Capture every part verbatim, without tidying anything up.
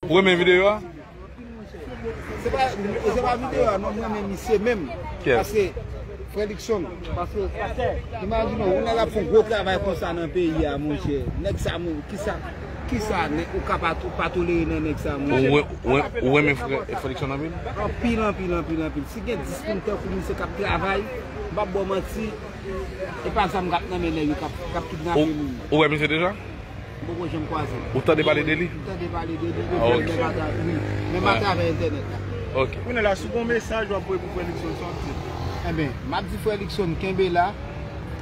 Ou renmen videyo a? Se pa, se pa videyo a, non, mwen menm misye menm. Kiyès? Paske, Frè Luckson, paske, imajine w, yon nèg ap fè yon gwo travay konsa nan peyi a, monchè. Nèg sa, mon, kisa, kisa, nèg, ou ka pa, pa tolere nan nèg sa, monchè. Ou, ou, ou renmen Frè, Frè Luckson anpil? Anpil, anpil, anpil, anpil. Si gen dis moun tankou misye k ap travay, m p ap ba w manti, e pa zam k ap nan men nèg yo k ap, k ap kidnape moun. Ou, ou wè misye deja? M poko janm kwaze. Ou tande pale de li? M tande pale de li, ah, ok, men atravè, wi, men atravè entènèt la. Ok. Kounye a la, si w gen yon mesaj w ap voye pou Frè Luckson, sa w ap di l? Enben, m ap di Frè Luckson, kenbe la,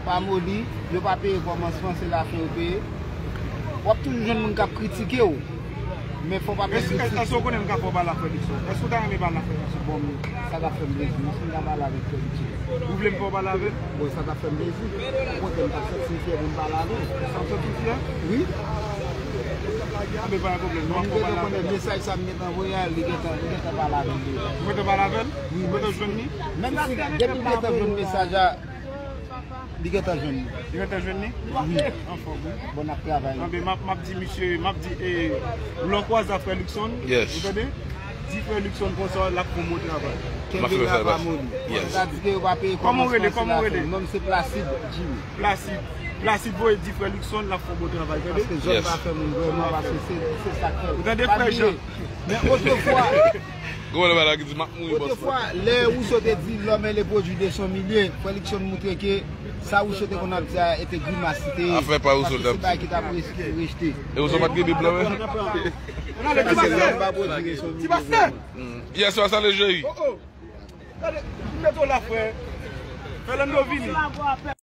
pa moli, yo pa peye kòmansman, se lafen yo peye. W ap toujou jwenn moun k ap kritike w. Men fò w pa pèdi. Èske, èske w konnen m ka fè w pale ak Frè Luckson? Èske w ta renmen pale ak Frè Luckson? Bon, sa t ap fè m plezi, wi, si m ka pale avèk Frè Luckson. Ou vle m fè w pale avè l? Bon, sa t ap fè m plezi. Okontrè, m t ap santi m fyè pou m pale avè l. Sa w santi w fyè? Wi. Anben, pa gen pwoblèm, nou ap fè w pale avè l. Mesaj sa m gentan voye a, li gentan, li gentan pale avè m deja. Ou gentan pale avè l? Wi. Ou gentan jwenn li? Menm si, depi m gentan jwenn mesaj la, li gentan jwenn li. Li gentan jwenn li? Wi. Anfòm, wi. Bon, n ap travay. Anben, m ap, m ap di misye, m ap di, eh, lè w kwaze ak Frè Luckson, yes, ou tande? Di Frè Luckson konsa, l ap fè yon bon travay. Kenbe la, pa moli. Yes. Sa di ke yo pa peye kòmansman, se lafen. Kòman w rele? Kòman w rele? Non m se Placide Jimmy. Placide. Placide voye di Frè Luckson, l ap fè yon bon travay, tande? Paske zòn pa fè moun vrèman, paske se, se sa k fè. Ou tande, Frè Jean? Men otrefwa, Gwo lè bagay ki di, "M ap mouri, bòs mwen." Otrefwa, lè Rousseau te di, "L'homme est le produit de son milieu", Frè Luckson montre ke sa Rousseau te konn ap di a, e te grimas li te ye. Afè pa Rousseau l t ap di. Paske se bagay ki t ap res-, rejte. E Rousseau pa t gen Bib la menm? Paske lòm pa pwodui de son milieu vrèman. Ti pastè! Yè swa sa le jeri. Oh, oh. Gade, m mete w la, frè. Fè Lando vini.